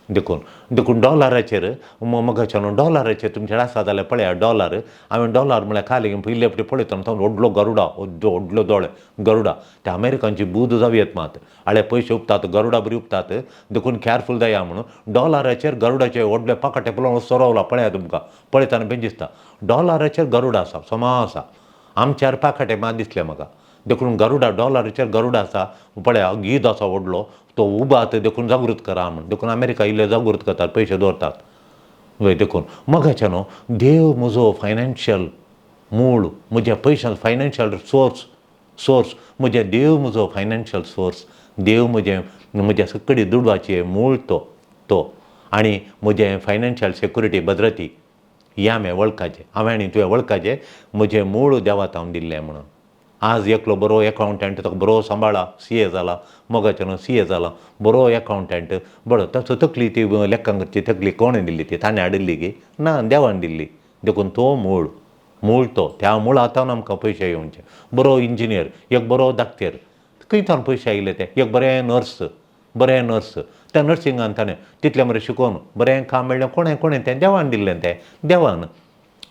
देखून देखून डॉलराचेर मगाच्यान डॉलराचेर तुमचे आसा जाल्यार पळया डॉलर, हांवें डॉलर म्हळ्यार खाली पयले फावटी पळयतना तो व्हडलो गरुडा, व्हडलो दोळे गरुडा, त्या अमेरिकांची बूद जावं येत मात, हाळे पयशे उपतात गरुडा बरी उपतात, देखून केअरफूल जाया म्हणून डॉलराचेर गरुडाचे व्हडले पाकाटे पळोवन सोरवला, पळया तुमकां पळयतना बेन दिसता डॉलराचेर गरुडा आसा, समा आसा, आमच्यार पाकाटे मात दिसले म्हाका. देखून गरुडा डॉलराचेर गरुडा आसा पळया, गीद आसा व्हडलो तो उबात, देखून जागृत करा म्हण, देखून अमेरिका इल्ले जागृत करतात, पयशे दवरतात वय. देखून मगाच्यान न्हू देव म्हजो फायनान्शियल मूळ, म्हज्या पयशां फायनान्शियल सोर्स, सोर्स म्हज्या देव म्हजो फायनान्शियल सोर्स, देव म्हजें म्हज्या सगळी दुडवाचें मूळ तो तो आनी म्हजें फायनान्शियल सेक्युरिटी भद्रती हें हांवें वळखाचें, हांवें आनी तुवें वळखाचें म्हजें मूळ देवात हांव दिल्लें म्हणून. आज एकलो बरो एकावंटंट ताका बरो सांबाळा, CA जाला, मोगाच्यान CA जाला, बरो एकावंटंट बरो, ताचो तकली ती लेखां करची तकली कोणें दिल्ली, ती ताणें हाडिल्ली की ना, देवान दिल्ली. देखून तो मूळ, मूळ तो त्या मुळांतल्यान आमकां पयशे येवचे. बरो इंजिनियर, एक बरो दाक्तेर, खंय तावन पयशे आयले ते, एक बरें नर्स, बरें नर्स, त्या नर्सिंगान ताणें तितलें मरे शिकोवन बरें काम मेळ्ळें, कोणें कोणें तें देवान दिल्लें तें देवान.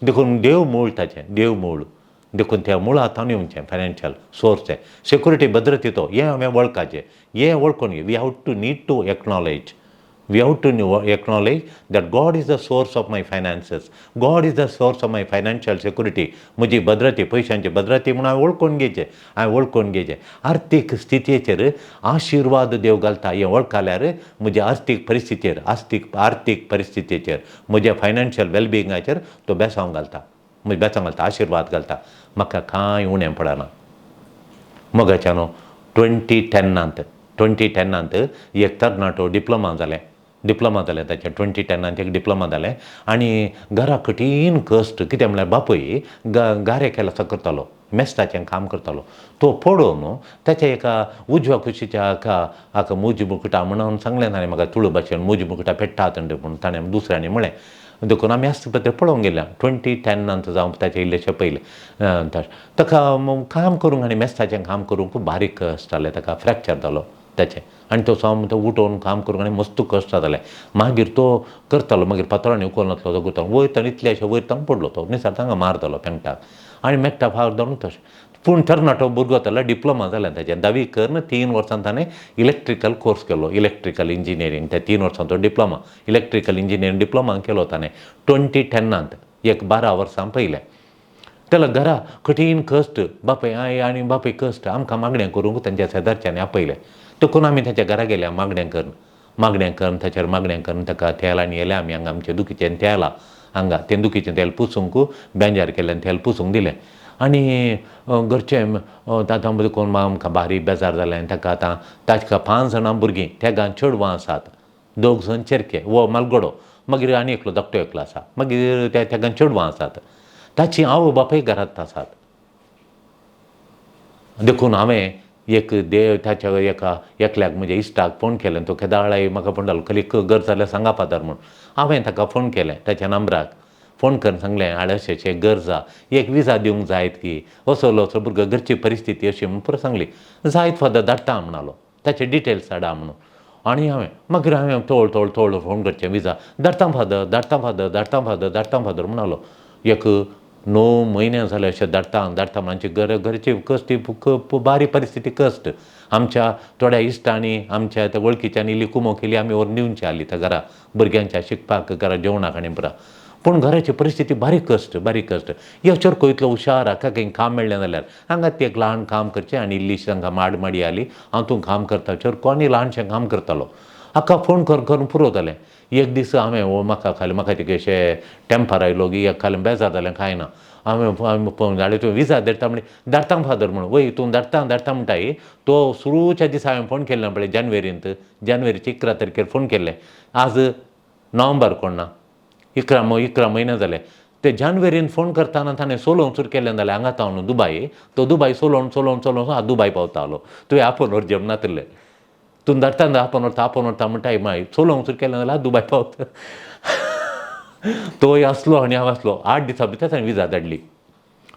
देखून देव मूळ ताचें, देव मूळ, देखून त्या मुळांतल्यान येवचें फायनान्शियल सोर्स, तें सेक्युरिटी भद्रती तो हें हांवें वळखाचें, हें वळखून we have to need to acknowledge, we have to acknowledge that God is the source of my finances, God is the source of my financial security. म्हजी भद्रती, पयशांची भद्रती म्हणून हांवें वळखून घेवचें, हांवें वळखून घेवचें. आर्थीक स्थितीचेर आशिर्वाद देव घालता हें वळखल्यार म्हज्या आर्थीक परिस्थितीचेर, आर्थीक परिस्थितीचेर, म्हज्या फायनान्शियल वेलबिंगाचेर तो बेसांव घालता, म्हज्या बेसांव घालता, आशिर्वाद घालता, म्हाका कांय उणें पडना. मगाच्यान 2010नांत 2010नांत एक तरणाटो डिप्लोमा जालें, डिप्लोमा जालें ताचें. 2010नांत एक डिप्लोमा जालें आनी घरा कठीण कश्ट. कितें म्हणल्यार बापूय गारे केलासा करतालो, मेस्ताचें काम करतालो. तो पडोवन ताच्या एका उजव्या कुशीच्या हाका हाका मुजी मुकुटा म्हणून सांगलें ताणें म्हाका तुळू भाशेन, मुजी मुकुटा पेट्टात म्हणून ताणें दुसऱ्यांनी म्हळें. देखून आमी आस्पत्रे पळोवंक गेल्या 2010नांत जावं ताचें इल्लेशें पयलें. ताका काम करूंक आनी मेस्ताचें काम करूंक खूब बारीक कश्ट जालें, ताका फ्रॅक्चर जालो ताचें आनी तो सामको तो उठोवन काम करूंक आनी मस्त कश्ट जातालें. मागीर तो करतालो, मागीर फातरांनी उखलनासलो, तो करतालो वयर इतलेशें वयर तांकां पडलो, तो निसरता हांगा मार जालो पेंगटाक आनी मेकटा फार जावन तशें. पूण तरणाटो भुरगो जाल्यार डिप्लोमा जालें ताचें, धावी करून 3 वर्सां ताणें इलेक्ट्रिकल कोर्स केलो, इलेक्ट्रिकल इंजिनियरींग. त्या 3 वर्सांचो डिप्लोमा, इलेक्ट्रिकल इंजिनियरींग डिप्लोमा केलो ताणें 2010नांत, एक 12 वर्सां पयलें. तेला घरा कठीण कश्ट, बापूय आई आनी बापूय कश्ट. आमकां मागणें करूंक तांच्या शेजारच्यांनी आपयलें, देखून आमी ताच्या घरा गेल्या मागणें करून, मागणें करून ताचेर मागणें करून ताका तेल आनी येयलें आमी हांगा आमचें दुखीचें तेल हांगा तें दुखीचें तेल पुसूंक बेंजार केलें, तेल पुसूंक दिलें. आनी घरचें आतां देखून आमकां बारीक बेजार जालें. आनी ताका आतां ताका 5 जाणां भुरगीं, तेगां चेडवां आसात, 2 जाण चेरके, हो मालगडो, मागीर आनी एकलो धाकटो एकलो आसा, मागीर त्या तेगां चेडवां आसात, ताची आवय बापूय घरांत आसात. देखून हांवें एक देव ताच्या एका एकल्याक म्हज्या इश्टाक फोन केलें. तो केदाळाय म्हाका फोन जालो, खली गरज जाल्यार सांगा फादर म्हूण. हांवें ताका फोन केलें, ताच्या नंबराक फोन करून सांगलें, हाड अशें अशें गरज आहा, एक विजा दिवंक जायत की, असलो असो भुरगो, घरची परिस्थिती अशी म्हूण पुरो सांगली. जायत फादर, धाडटा म्हणालो, ताचे डिटेल्स धाडा म्हणून. आनी हांवें मागीर हांवें तोळ तोळ तोळ फोन करचें, विजा धाडटा फादर, धाडटा फादर, धाडटा फादर, धाडटा फादर म्हणालो. एक 9 म्हयने जाले अशें धाडटा धाडटा. आमची घरची कश्ट, बारीक परिस्थिती कश्ट. आमच्या थोड्या इश्टांनी, आमच्या त्या वळखीच्यांनी इल्ली कुमो केली, आमी व्हरून दिवची आसली त्या घरा भुरग्यांच्या शिकपाक, घरा जेवणाक आनी पुरा. पूण घराची परिस्थिती बारीक कश्ट, बारीक कश्ट. ह्यो चरको इतलो हुशार, हाका खंय काम मेळ्ळें जाल्यार हांगा ते एक ल्हान काम करचें आनी इल्लीशी तांकां माड माडी आसली, हांव तूं काम करता चरको आनी ल्हानशें काम करतालो. हाका फोन कर करून पुरो जालें. एक दीस हांवें हो म्हाका खालें, म्हाका तिगे टेंपर आयलो की खालें, बेजार जालें, कांय ना. हांवें फोन धाडले, तूं विजा धाडटा म्हणी, धाडटा फादर म्हणून, वय तूं धाडटा धाडटा म्हणटाय. तो सुरूच्या दिसा हांवें फोन केल्लो पळय जानेवारींत, जानेवारीचे 11 तारखेर फोन केल्लें. आज नोव्हेंबर कोण ना, 11 म्हयने जाले. ते जानेवारीन फोन करतना ताणें सोलोवन सुरू केल्लें जाल्यार हांगा तावन दुबाय, तो दुबाय सोलोवन सोलोवन सोलोवन हांव दुबाय पावतालो. तुवें आपोवन व्हर जमनातिल्लें, तूं धाडटा आपोवन व्हरता आपोवन व्हरता म्हणटाय, मागीर सोलोवंक सुरू केलें जाल्यार दुबाय पावता. तोय आसलो आनी हांव आसलो. 8 दिसां भितर ताणें विजा धाडली.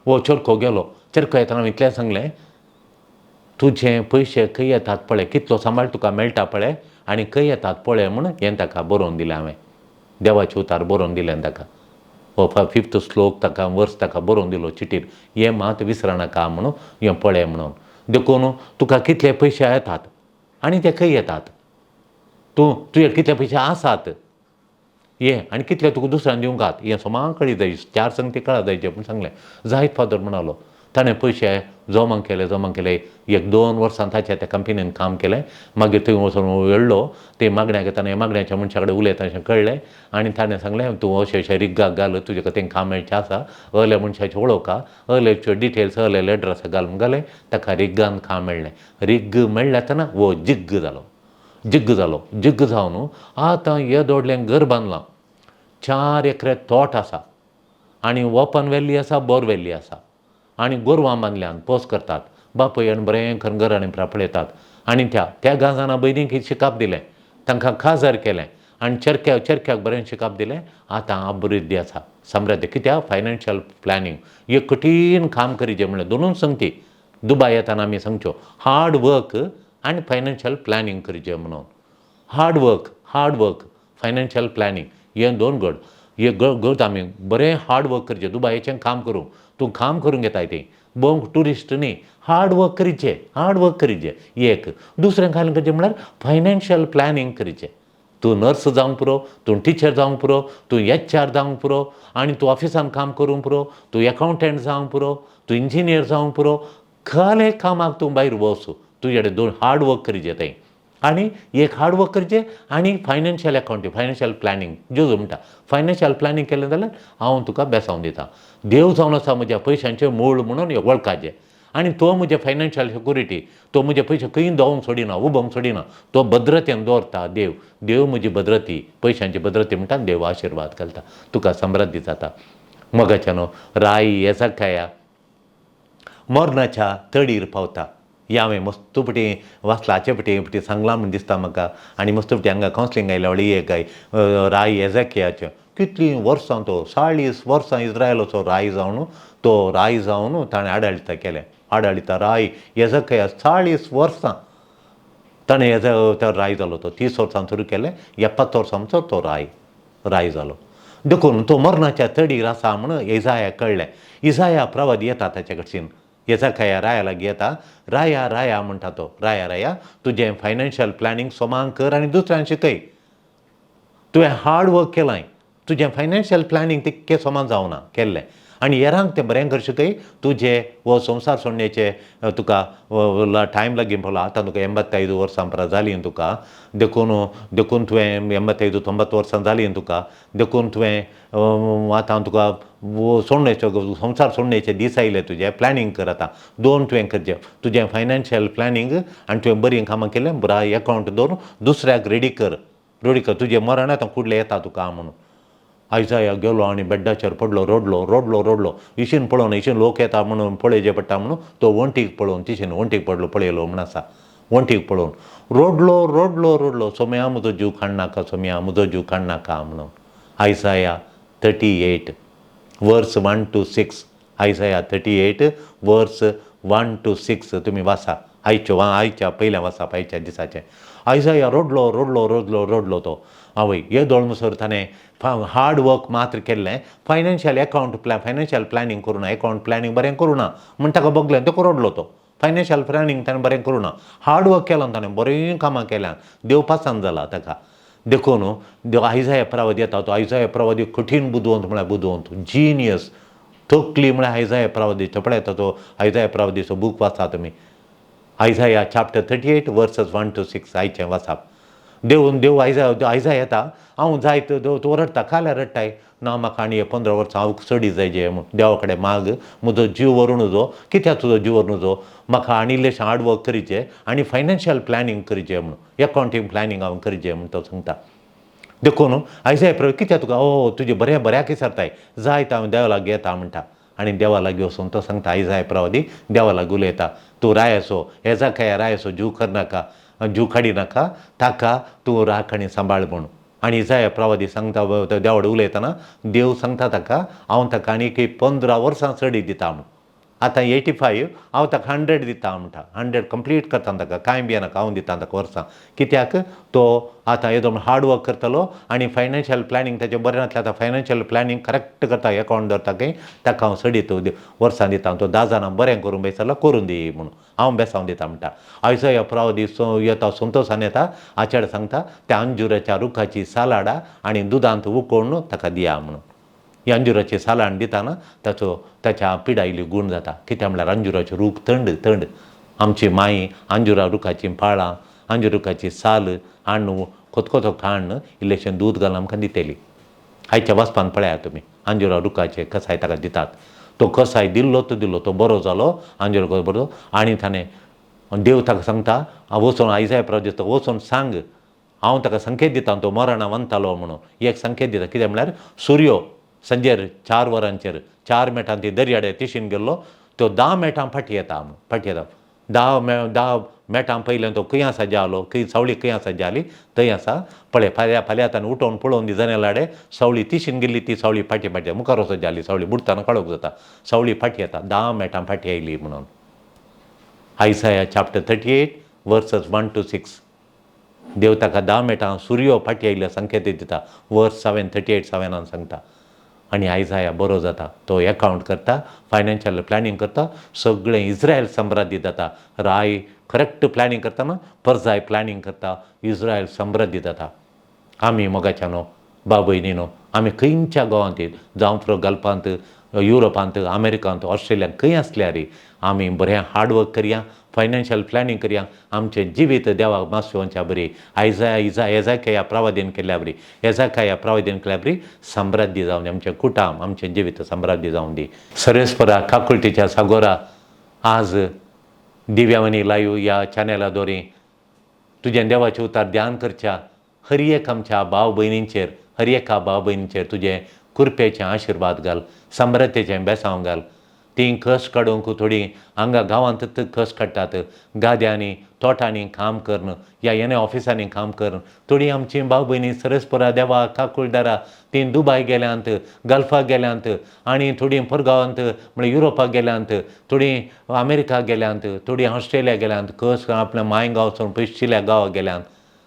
हो चरको गेलो. चरको येतना हांवें इतलें सांगलें, तुजे पयशे खंय येतात पळय, कितलो सांबाळ तुका मेळटा पळय आनी खंय येतात पळय म्हूण हें ताका बरोवन दिलें हांवें, देवाचें उतार बरोवन दिलें ताका. हो 5th श्लोक ताका वर्स ताका बरोवन दिलो चिटीर, हें मात विसरनाका म्हणून, हें पळय म्हणून. देखून तुका कितले पयशे येतात आनी ते खंय येतात, तूं तुजे कितले पयशे आसात हे आनी कितले तुका दुसऱ्यान दिवंक आहात, हें समा कळी जाय, 4 संगती कळा जायचें म्हूण सांगलें. जायत फादर म्हणालो. ताणें पयशे जमा केले, जमा केले. 1-2 वर्सां ताच्या त्या कंपनीन काम केलें. मागीर थंय वचून वेळ्ळो ते मागण्याक ताणें मागण्याच्या मनशा कडेन उलयता अशें कळ्ळें आनी ताणें सांगलें, तूं अशें अशें रिग्गाक घाल, तुजे खातीर काम मेळचें आसा, अहल्या मनशाची वळख अहल्याच्यो डिटेल्स अहले एड्रेस घाल म्हूण घालें. ताका रिग्गान काम मेळ्ळें. रिग्ग मेळ्ळें तेन्ना हो जिग्ग जालो, जिग्ग जालो. जिग्ग जावन आतां येदो व्हडलें घर बांदलां, 4 एकरे तोट आसा आनी ओपन वेल्ली आसा, बोर वेल्ली आसा आनी गोरवां बांदल्यान पोस करतात. बापूय आनी बरें करून घरांनी पळयतात. आनी त्या त्या गाजाना भयणीक शिकाप दिलें, तांकां काजार केलें आनी चरक्याक बरें शिकाप दिलें. आतां अभिवृद्धी आसा, साम्राज्य. कित्याक फायनान्शियल प्लॅनिंग एक कठीण काम करीचें म्हणल्यार दोनूच संगती दुबाय येताना आमी सांगच्यो, हार्ड वर्क आनी फायनान्शियल प्लॅनिंग करचें म्हणून. Hard work, hard work, financial planning हे दोन गड हे गड आमी बरें हार्ड वर्क करचें. दुबायचें काम करूं, तूं काम करूंक येताय थंय, भोंवंक ट्युरिस्ट न्ही. हार्ड वर्क करचें, हार्ड वर्क करचें एक. दुसरें खालीं करचें म्हणल्यार फायनान्शियल प्लॅनिंग करचें. तूं नर्स जावंक पुरो, तूं टिचर जावंक पुरो, तूं एच आर जावंक पुरो आनी तूं ऑफिसान काम करूंक पुरो, तूं एकावंटंट जावंक पुरो, तूं इंजिनियर जावंक पुरो, खले कामाक तूं भायर वच, तुजे कडेन दोन हार्ड वर्क करचें थंय आनी एक हार्ड वर्क करचें आनी फायनान्शियल अकावंटींग, फायनान्शियल प्लॅनिंग जेजू म्हणटा, फायनान्शियल प्लॅनिंग केलें जाल्यार हांव तुका बेसांव दिता. देव जावन आसा म्हज्या पयशांचें मूळ म्हणून वळखाचें. आनी तो म्हजे फायनान्शियल सेक्युरिटी, तो म्हजे पयशे खंय दवरूंक सोडिना, उबोवंक सोडिना, तो भद्रतेन दवरता. देव देव म्हजी भद्रती, पयशांची भद्रती म्हणटा, देव आशिर्वाद घालता, तुका समृद्धी जाता. मोगाच्यानो, राय येजकाया मरणाच्या तडीर पावता. हें हांवें मस्त पटी वाचलां, हाचे पटी पटी सांगलां म्हूण दिसता म्हाका. आनी मस्त पटी हांगा कावन्सिलींग आयल्या वळी एक राय येजकियाचें कितलीं वर्सां तो 40 वर्सां इस्रायलाचो राय जावन, तो राय जावन ताणें आडळिता केलें. आडळिता राय येजकिया 40 वर्सां ताणें तो राय जालो. तो 30 वर्सां सुरू केलें, 70 वर्सां म्हणसर तो राय राय जालो. देखून तो मरणाच्या तडीर आसा म्हूण इजाया कळ्ळें. इजाया प्रवादी येता ताचे कडसून, येजकाया राया लागीं येता. राया राया म्हणटा तो, राया राया तुजें फायनान्शियल प्लॅनिंग सोमांक कर आनी दुसऱ्यांक शिकय. तुवें हार्ड वर्क केलां, तुजें फायनान्शियल प्लॅनिंग तितकें सोमान जावना केल्लें, आनी हेरांक तें बरें कर शिकय. तुजें हो संवसार सोडण्याचें तुका टायम लागीं पावला. आतां तुका 85 वर्सां परां जालीं तुका, देखून देखून तुवें 85 90 वर्सां जालीं तुका, देखून तुवें आतां तुका सोडण्याचो संवसार सोडण्याचे दीस आयले. तुजें प्लॅनिंग कर आतां. दोन तुवें करचें, तुजें फायनान्शियल प्लॅनिंग आनी तुवें बरीं कामां केलें, बरो एकावंट दवरून दुसऱ्याक रेडी कर, रेडी कर. तुजें मरण आतां कुडलें येता तुका म्हणून. आयजाया गेलो आनी बेड्डाचेर पडलो, रडलो रडलो रडलो. इशीन पळोवन इशीन लोक येता म्हणून पळयचें पडटा म्हणून तो वण्टीक पळोवन तिशीन वण्टीक पडलो, पळयलो म्हूण आसा, वण्टीक पळोवन रडलो रडलो रडलो. सोम्या म्हजो जीव काडनाका, सोम्या म्हजो जीव काडनाका म्हणून. Isaiah 38 verse 1 to 6, Isaiah 38 verse 1 to 6 तुमी वाचा. आयच्यो आयच्या पयल्या वाचाप आयच्या दिसाचें. आयजाया रडलो रडलो रडलो रडलो तो. आवय येदोळ म्हणसर ताणें हार्ड वर्क मात्र केल्लें, फायनान्शियल एकावंट फायनान्शियल प्लॅनिंग करूं ना, एकावंट प्लॅनिंग बरें करूं ना म्हूण ताका बगलें, तेका रडलो तो. फायनान्शियल प्लॅनिंग ताणें बरें करूं ना, हार्ड वर्क केलां ताणें, बरीं कामां केल्यां, देव पसंत जाला ताका. देखून देव आयजाया प्रवादी येता. तो आयजाया प्रवादी कठीण बुदवंत म्हळ्यार बुदवंत, जिनियस तकली म्हळ्यार आयजाया प्रवादी. पळयता तो आयजाया प्रवादीचो बूक वाचा तुमी, Isaiah chapter 38 verses 1 to 6 आयचें वाचाप. देव देव आयजा आयजा येता, हांव जायत तूं रडटा, काल्यार रडटाय ना म्हाका आनी 15 वर्सां हांव चडी जाय जे म्हूण देवा कडेन माग, म्हजो जीव व्हरूं नजो. कित्याक तुजो जीव व्हरूं नजो? म्हाका आनी इल्लेशें हार्ड वर्क करीचें आनी फायनान्शियल प्लॅनिंग करीचें म्हणून, एकावंटींग प्लॅनिंग हांव करीचें म्हूण तो सांगता. देखून आयजाय प्रभु कित्याक तुका ओ तुजें बरें बऱ्याक विचारताय, जाय हांव देवा लागीं येता म्हणटा. आनी देवा लागीं वचून तो सांगता, आयजाय प्रवादी देवा लागीं उलयता, तूं रायाचो येजाकाया रायाचो जीव करनाका, जीव काडिनाका, ताका तूं राख आनी सांबाळ म्हणून. आनी इजाया प्रवादी सांगता, देवा कडेन उलयतना देव सांगता ताका, हांव ताका आनीक 15 वर्सां चडी दिता म्हणून. आतां 85, हांव ताका 100 दिता म्हणटा, 100 कंप्लीट करता ताका, कांय बी नाका, हांव दिता ताका वर्सां. कित्याक तो आतां येदो हार्ड वर्क करतलो आनी फायनान्शियल प्लॅनिंग ताचें बरें नासलें, आतां फायनान्शियल प्लॅनिंग करेक्ट करता, एकावंट दवरता खंय, ताका हांव सडीत वर्सां दिता. तो 10 जाणां बरें करूंक बेसलो करून दी म्हणून हांव बेसांव दिता म्हणटा. आयजो प्रवादी येता, संतोशान येता, आचार्य सांगता त्या अंजुराच्या रुखाची सालाडा आनी दुदांत उकळून ताका दिया म्हणून. ही अंजुराची सालाड दिताना ताचो ताच्या पिडा इल्ली गूण जाता. कित्याक म्हणल्यार अंजुराचे रूख थंड थंड. आमची माई अंजुरा रुखाचीं पाळां, अंजूर रुखाची साल हाडून खतखतो काडून इल्लेशें दूद घालून आमकां दितली. आयच्या वाचपान पळयात तुमी, अंजुरा रुखाचे कसाय ताका दितात. तो कसाय दिल्लो तो दिल्लो, तो बरो जालो, अंजूर बरो. आनी ताणें देव ताका सांगता, वचून आयजाय प्रवादी वचून सांग, हांव ताका संकेत दिता, तो मरणा वनतालो म्हणून एक संकेत दिता. कितें म्हणल्यार सुर्यो सांजेर 4 वरांचेर 4 मिनटां ती दर्याडे तिशीन गेल्लो, तो 10 मिनटां फाटी येता म्हणून. फाटी येता 10 मिनटां पयलें तो खंय आसा जालो, खंय सावळी खंय आसा जाली थंय आसा पळय. फाल्यां फाल्यां आतां उठोवन पळोवन दी जनेलाडे सावळी तिशीन गेल्ली, ती सावळी फाटी फाटी मुखार वचत जाली, सावळी बुडटना कळोंक जाता, सावळी फाटी येता, 10 मिनटां फाटी आयली म्हणून. Isaiah chapter 38 verses 1 to 6. देव ताका 10 मिनटां सुर्यो फाटी आयिल्ल्या संकेत दिता, वर्स 7 38 7 सांगता. आनी आयजाया बरो जाता, तो एकावंट करता, फायनान्शियल प्लॅनिंग करता, सगळें इस्रायल समृद्धी जाता. राय करेक्ट प्लॅनिंग करतना परजाय प्लॅनिंग करता, इस्रायल समृद्धी जाता. आमी मोगाच्यानो बाबयनीनो, आमी खंयच्या गांवांत, जावं फ्रो गल्फांत, युरोपांत, अमेरिकांत, ऑस्ट्रेलियांत खंय आसल्यार आमी बरें हार्डवर्क करया, फायनान्शियल प्लॅनिंग करया, आमचें जिवीत देवाक मासोवच्या बरी आयजा इजा येजाकया प्रवादीन केल्ल्या बरी, येजाकया प्रवादीन केल्या बरी समृद्धी जावन दी आमचें कुटाम, आमचें जिवीत समृद्धी जावन दी. सर्वेस्परा काकुळटीच्या सागोरा. आज दिव्यावनी लायव ह्या चॅनला दोरी तुजें देवाचें उतार ध्यान करच्या हर एक आमच्या भाव भयणींचेर, हर एका भाव भयणींचेर तुजें कृपेचें आशिर्वाद घाल, समृद्धेचें बेसांव घाल. तीं कस काडूंक थोडीं हांगा गांवांतच कस काडटात, गाद्यांनी तोटांनी काम करून या येणे ऑफिसांनी काम करून. थोडीं आमचीं भाव भयणी सरसपुरा देवा काकुळदारा तीं दुबाय गेल्यांत, गल्फाक गेल्यांत, आनी थोडीं परगांवांत म्हळ्यार युरोपाक गेल्यांत, थोडीं अमेरिका गेल्यांत, थोडीं ऑस्ट्रेलिया गेल्यांत, कस आपल्या मांय गांव वचून पयशिल्ल्या गांवाक गेल्यांत.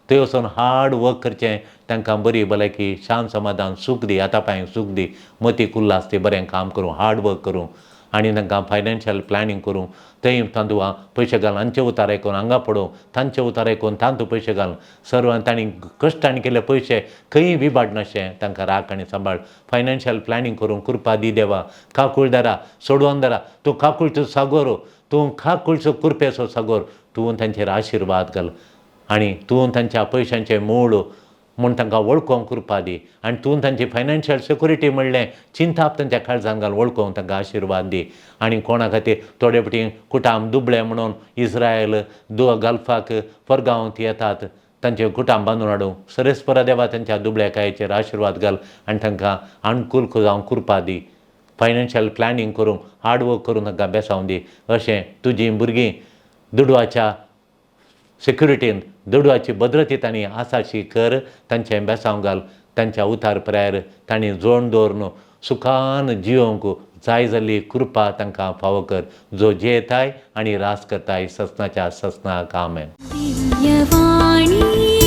थंय वचून हार्ड वर्क करचें, तांकां बरी भलायकी, शांत समाधान, सूख दी, हाता पांयांक सूख दी, मतीक उल्हास दी, बरें काम करूं, हार्ड वर्क करूं आनी तांकां फायनान्शियल प्लॅनिंग करूं. थंय तांदूळ पयशे घालून हांचे उतार आयकून हांगा पडूं, तांचे उतार आयकून तांतू पयशे घालून सर्व तांणी कश्टान केल्ले पयशे खंयी विबाडनाशें तांकां राख आनी सांबाळ. फायनान्शियल प्लॅनिंग करूंक कृपा दी देवा. काकुळदारा सोडवणदारा, तूं काकुळचो सागोर, तूं काकुळचो कृपेचो सागोर, तूं तांचेर आशिर्वाद घाल आनी तूं तांच्या पयशांचें मूळ म्हूण तांकां वळखोवंक कृपा दी आनी तूं तांची फायनान्शियल सेक्युरिटी म्हणलें चिंताप तांच्या काळजान घाल, वळखोवंक तांकां आशिर्वाद दी. आनी कोणा खातीर थोडे फावटी कुटाम दुबळे म्हणून इस्रायल गल्फाक परगांवांत येतात, तांचे कुटाम बांदून हाडूंक सरेस्परा देवा तांच्या दुबळ्याकायेचेर आशिर्वाद घाल आनी तांकां अनुकूल जावंक कृपा दी. फायनान्शियल प्लॅनिंग करूंक, हार्ड वर्क करूंक तांकां बेसावंक दी. अशें तुजीं भुरगीं दुडवाच्या सेक्युरिटीन, दुडवाची भद्रती तांणी आसाशी कर, तांचें बेसांव घाल, तांच्या उतार प्रायर तांणी जोड दवरून सुखान जियोवंक जाय जाल्ली कृपा तांकां फावो कर, जो जियेताय आनी रास करताय ससनाच्या ससनाक. आमेन. दिव्यवाणी.